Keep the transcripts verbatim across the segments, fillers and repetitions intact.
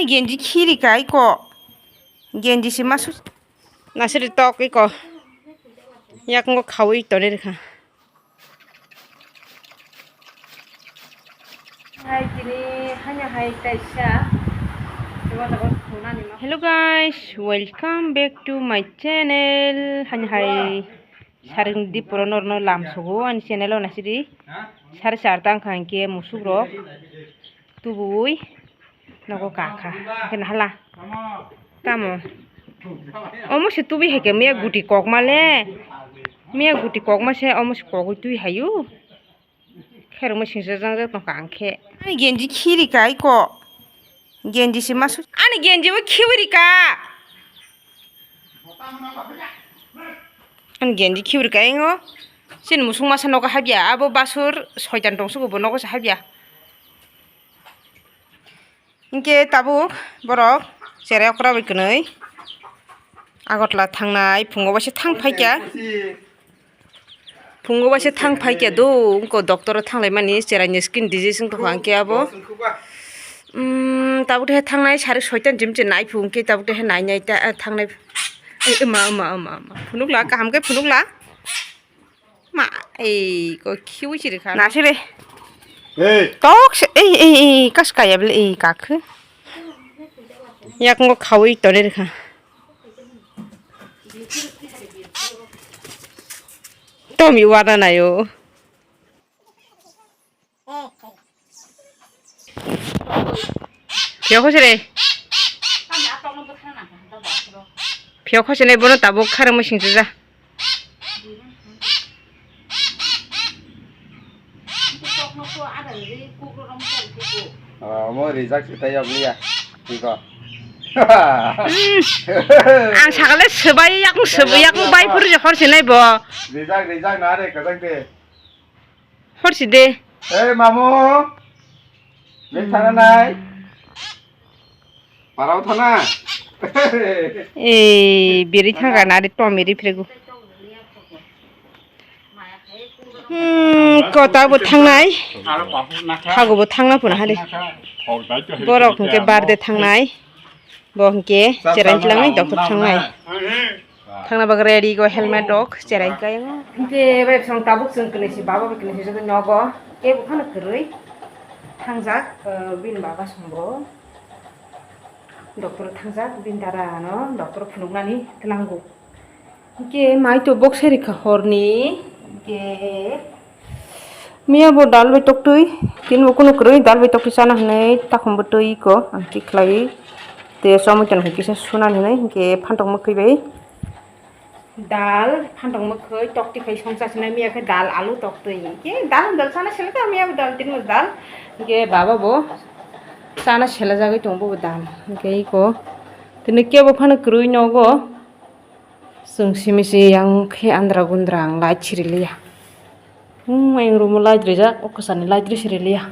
Genji khiri kai ko. Genji si masu. Nasiri tok iko. Yak ngo khawi tore rikha. Hai tini hanya hai taisa. Hello guys, welcome back to my channel. Hanya hai. Saring di pura norno lam sugo ani channel o nasiri. Sari sar tang kha hingke musuk rok tubui nogo kakha hingke nahala tamo omo se tubui hai ke miya guti kokma le miya guti kokma se omo se kogoi tui hayu kherokma singsa jang jak tong kha ang khe ani genji khiri kai ko genji se masu ani genji bo khiwi rika. Ani genji khibir kaingo. Chini musuk masa nogo habya. Abo basur soitan tongsugo bo nogo se habya. Hinkhe tabuk borok cherai okra bai kwnwi Agartala thangnai phungo baisa thang phaikya. Phungo baisa thang phaikya do wngko doctor o thanglaimani cherai ni skin disease wngtokha hinkhe abo. Umm, tabuk tehe thangnai sari soitan jim je nai phung khe tabuk tehe nai nai ta, ah, thangnai. Ai, ema, ema, ema, ema. Phunukla, kaham khe phunukla. Ma, ei, ko khiui chiri kha. Na sire. Ei. Tok se, ei, ei, ei, kas kaya bele, ei, kakhe. Yak ngo khaui tore kha. Tomi wana nayo. Phiyok khosere. Phiyok khosene bono tabuk kharang masing ja. Omo rijak se tai yokliya. Tiko. Ang sakale sebai yakung sebai yakung bai phuru je horse nai bo. Rijak rijak na re kajak de. Horsi de. Ei, mamu. Mek thana nai. Parao thana. Ei, biri thangka na de tom biri phiregu. Hmm, kota bo thangnai. Hago bo thangna phuna hade. Borok hingke barde thangnai. Bo hingke cherai tlangnai, doctor thangnai. Thangna bagwi ready go helmet rok cherai kaya. Hingke bai song tabuk chwng kwnwi si baba bai kwnwi si jagwi nogo. Kebo phano kwrwi thangjak, eh, bini baba song bo doctor thangjak, bini dada no doctor phunuknani tlango. Hingke mai to bok sai rikha horni, hingke miya bo dal bai toktwi, tini bo kunu kwrwi dal bai toktwi chana hinwi takhum bo twi ko ang tikhlai tei chomoi tong kisa sunani hinwi hingke phantok mwkhwi bai dal phantok mwkhwi toktwi khai songcha sinai miya khe dal alu toktwi hingke dal dal chana sele ta miya bo dal tini bo dal hingke baba bo chana sela jagwi tongo bo dal hingke iko tini kebo phano kwrwi nogo. Chwng simi se yang khe andra gundra ang light siri liya. Hmm, ayang room o light rijak, o kwchani light ri siri liya.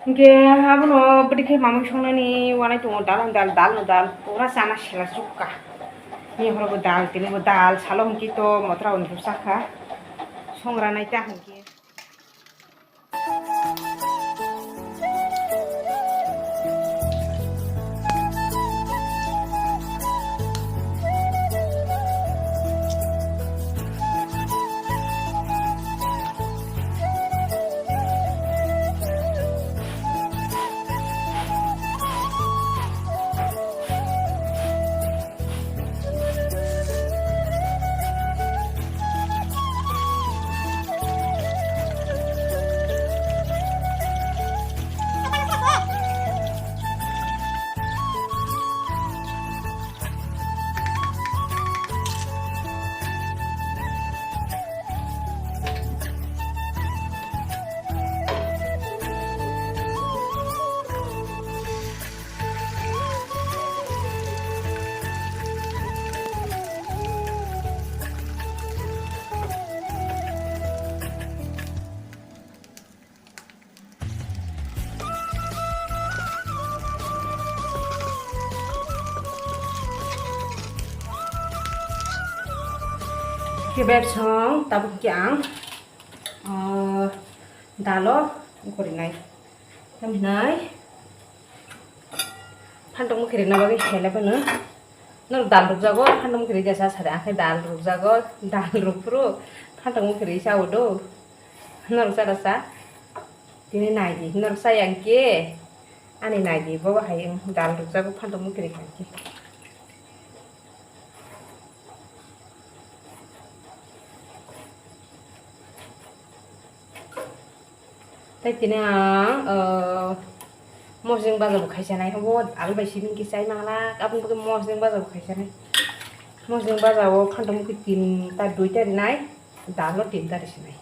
Hingke abono bwdwi khe mamui songnani wanai tongo dal no dal, dal no dal, pura chana sela sukha. Ni horo bo dal, tini bo dal, salo hingke to motra hwnwi sakha. Songra nai ta hingke. Kebab song tabuk khe ang, ah, dalo gorinai. Tamhinai Phantok mukhi rwna bagwi khailai phano. Norok dal rwkjago, phantok mukhi rwjak sa sari, akhe dal rwkjago, dal rwphuru phantok mukhi rwi chao do. Norok chara sa. Tini naidi, norok chaya hwnkhe ani naidi, bobo hai wng dal rwkjago, phantok mukhi rwkha hwnkhe. Tei tini ang, ah, mosdeng baja bo khaisa nai, obo alu bai simi khe chai manglak, aboni bagwi mosdeng baja bo khaisa nai. Mosdeng baja o phantok mukhi tinta duita rinai, dal o tinta risinai.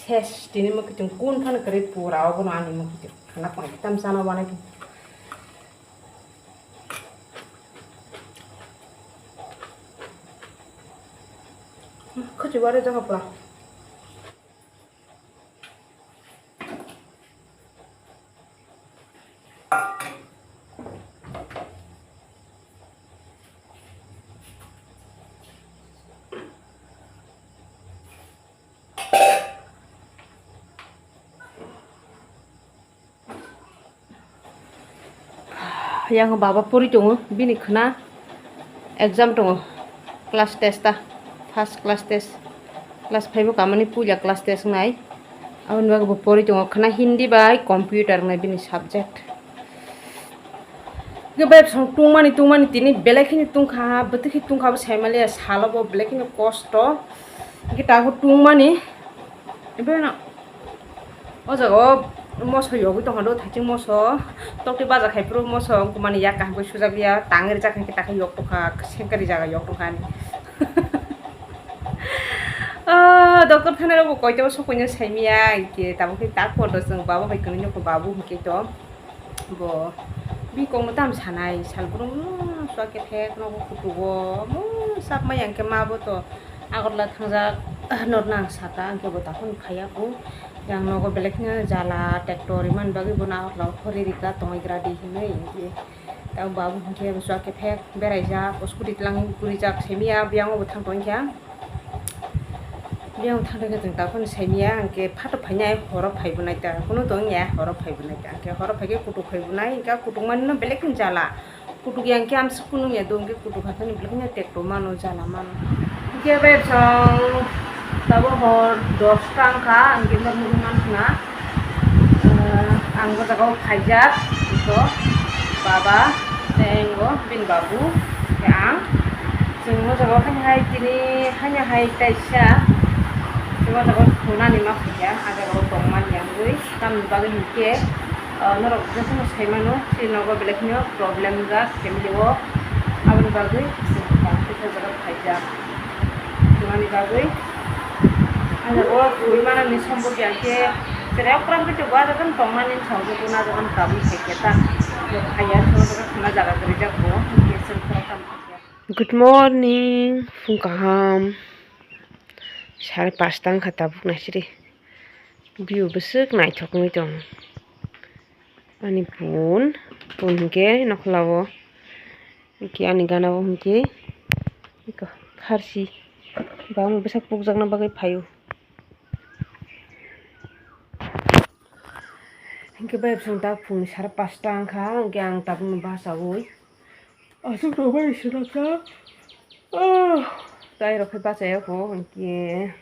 Ses, tini mukhi tong kun phano kwrwi pura obono ani mukhi tong khana pang tam chana wanai tong. Khuchi bare jaga pura. Yang baba pori tongo, bini khna exam tongo, class test ta, first class test, class five o kamani puila class test wngnai. Aboni bagwi bo pori tongo khna Hindi bai computer wngnai bini subject. Hwnkhe bai bwskango tungmani tungmani tini belai kheno tungkha, bwtwi khe tungkha bo saimaliya, salo bo belai kheno kosto. Hwnkhe tabuk tungmani, omo no o jaga o moso yogwi tongkha do, thaiching moso, tokti baja khai phuru moso wngkha mani yak kaham khe sujak ya, tang rijak hwnkhe takhe yok tongkha, sengkari jaga yok tongkha ani. Ah, doctor thani rok bo koito bo sokoi no saimaya, hwnkhe tabuk khe tak podo chwng baba bai kwnwi nukho babu hwnkhe to. Bo bini kokno tamo sanai, salbrum no chwk khe thek nogo kutugo, omo chapmai yang khe ma bo to Agartala thangjak, norna ang saka, ang khe bo takhuk phaiya kho. Yang nogo belai kheno jala, tractor rimani bagwi bono Agartala o khori rika tongwi gra di hinwi, hinkhe tamo babu hinkhe bo chwk khe thek beraijak, scooty twlangwi gurijak, semiya biyang o bo thang tongkha. Biyang thangkhe chwng takhorni saimanya, hwnkhe phato phainai horo phaibo naita, kunu tongya horo phaibo naita, hwnkhe horo phaikhe kutuk phaibo nai, hwnkhe kutuk manino belai kheno jala, kutuk ya hwnkhe amsuk kunung ya do, hwnkhe kutuk haphani belai kheno tekto mano, jala mano. Hwnkhe bai chwng tabuk hor dosta wngkha, hwnkhe norok nugwi mankha na. Ah, ang o jaga o phaijak, ito, baba, tei ang o bini babu, tei ang. Chwng o jaga o haino hai tini, haino hai kaisa, chwng o jaga o thunani ma phaikha, ah jaga o tongmani ya wngwi. Tamni bagwi hinkhe, ah, norok jotono sai mano, chini nogo belai kheno problem wngjak family o, aboni bagwi chwng tang khe o jaga o phaijak. Thunani bagwi, ah jaga o thwi manani sombo ya khe. Tere okra khe bo ajagan tongmani songwi bo najagan kabui khaikhe ta. Bo khaiya songwi khna jaga kwrwijak bo. Hwnkhe chwng khoroktham khaikhe. Good morning, phung kaham. Sare pasta wngkha tabuk naisiri. View bwswk naithok wngwi tong. Ani pun, pun hinkhe nokhla o. Hinkhe ani gana o hinkhe eko kharsi. Bangma bwsak pukjakna bagwi phaio. Hinkhe bai chwng tak phungni sara pasta wngkha, hinkhe ang tabukno bachaui aswk rwbai swnamsa. Ah, tai rok khe bachaya kho, hinkhe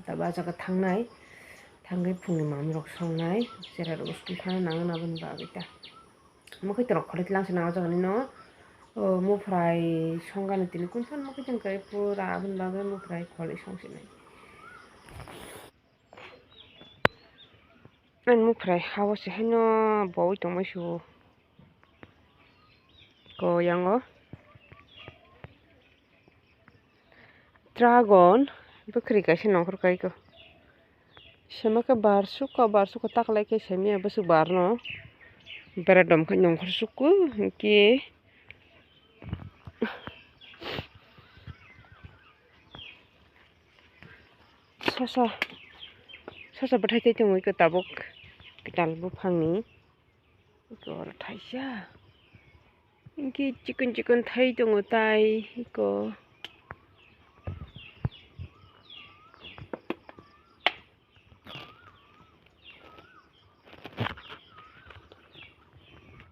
tabuk ah jaga thangnai, thangwi phungni manwirok songnai, cherai rok school thana nangna aboni bagwi ta. Omo khe torok khoroi tlang se nang o jaga nino, o, muphrai songani tini kunphang omo khe tong khe pura aboni bagwi muphrai khoroi song se nai. Ani muphrai ha o se haino bo ui tongmai se o. Ko yang o dragon bwkhwrwi kaisa nongkhor kai ko. Sema khe bar sukha, bar sukha taklai khe semiya bwswk bar no bera dom khe nongkhor sukhu hinkhe. Sosa, sosa bwthai tei tongo eko tabuk kwtal buphangni. Eko oro thaisa. Hinkhe chikon chikon thai tongo tai eko.